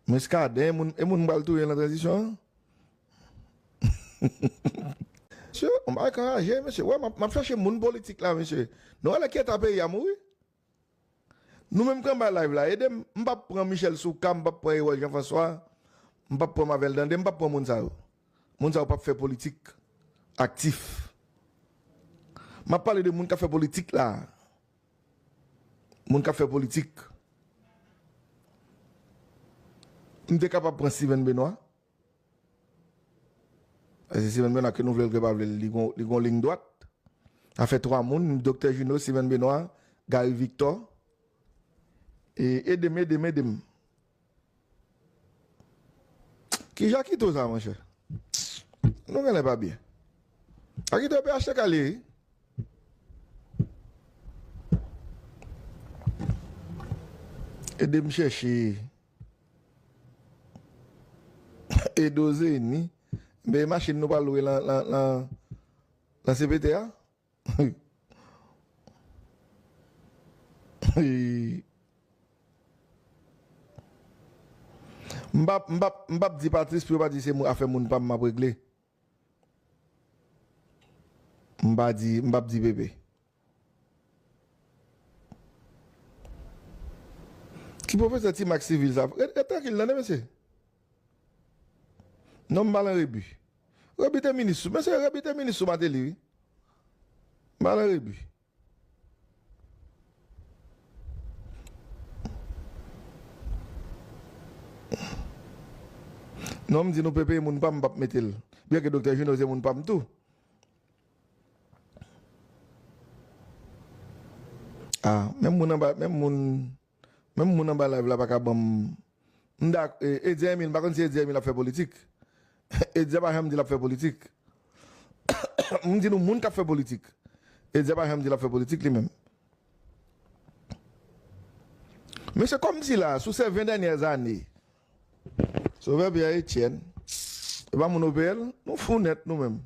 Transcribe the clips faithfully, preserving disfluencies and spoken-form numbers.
Muscadin, e moun, e moun m pral touye nan tranzisyon an? Mesye, yon bagay k anraje, mesye. Wè, m ap, m ap chache moun politik la, mesye. Nou wè lè ki eta peyi a mouri? Nou menm k anba live la, ede m, m p ap pran Michel Soukar, m p ap pran Erol Jean François, m p ap pran Mavel Dandé, m p ap pran moun sa yo. Moun sa yo p ap fè politik aktif. M ap pale de moun k ap fè politik la. Moun k ap fè politik. M te kapab pran Steven Benoît. Paske Steven Benoît, ke nou vle l, ke pa vle l, li gon, li gon liy dwat. Sa fè twa moun, Doktè Juno, Steven Benoît, Gary Victor. E ede m, ede m, ede m. Ki Jakito sa, monchè? Nou genlè pa byen. Jakito P H T K li ye, wi. Ede m chèche. Edo Zeni. Men machin nou pral lwe lan, lan, lan, lan C P T a. M p ap, m p ap, m p ap di Patrice pou yo pa di se moun, afè moun pa m m ap regle. M pa di, m p ap di Pepe. Ki pwofesè Ti Max Civil sa? Ret, ret trankil, tande, mesye. Non, m pa lan Rebu. Rebu te minis sou, mesye, Rebu te minis sou Martelly, wi. M pa lan Rebu. Non, m di nou Pepe e moun pa m, m p ap mete l. Byen ke Doktè Juno se moun pa m tou. Ah, menm moun anba, menm moun, menm moun anba live la pa ka ban m, m dak-, e, Eddy Emile, m pa konn si Eddy Emile ap fè politik. Eddy pa janm di l ap fè politik. M di nou moun k ap fè politik. Eddy pa janm di l ap fè politik li menm. Men se kòmsi la, sou se ven dènyè zane, Sovè Pierre Etienne, e pa moun O P L, nou fou nèt nou menm.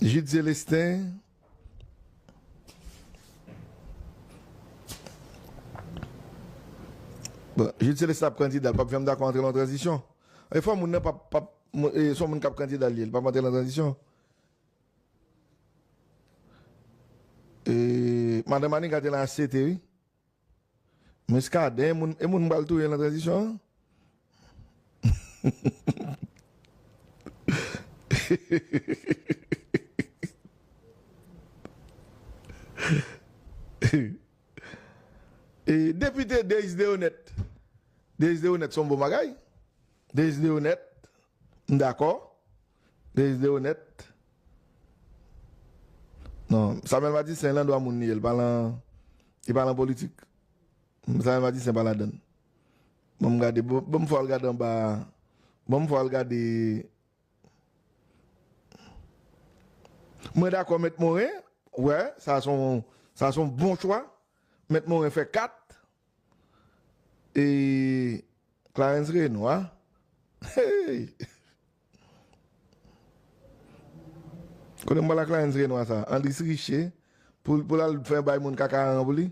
Jude Célestin. Bon, Jude Célestin ap kandida, l p ap janm dakò antre nan tranzisyon. E fò moun nan p ap, p ap, e, se yon moun k ap kandida l ye, l p ap antre nan tranzisyon. E, Madan Maniga te nan H C T, wi. Muscadin, e moun, e moun m pral touye nan tranzisyon an. E depite Deis Deonèt. Deis Deonèt se yon bon bagay. Deis Deonèt, m dakò. Deis Deonèt. Non, Samuel Matistin, landwa moun li ye, li pa lan, li pa lan politik. Samuel Matistin pa ladann. Ban m gade, ban, ban m fè w al gade anba. Ban m fè w al gade. Mwen dakò Mèt Moren, wè, sa se yon, sa se yon bon chwa. Mèt Moren fè kat. E Clarens Renois. Hey! Kote m pral ak Clarens Renois sa? Andris Riché pou, pou l al fè bay moun kakaran pou li?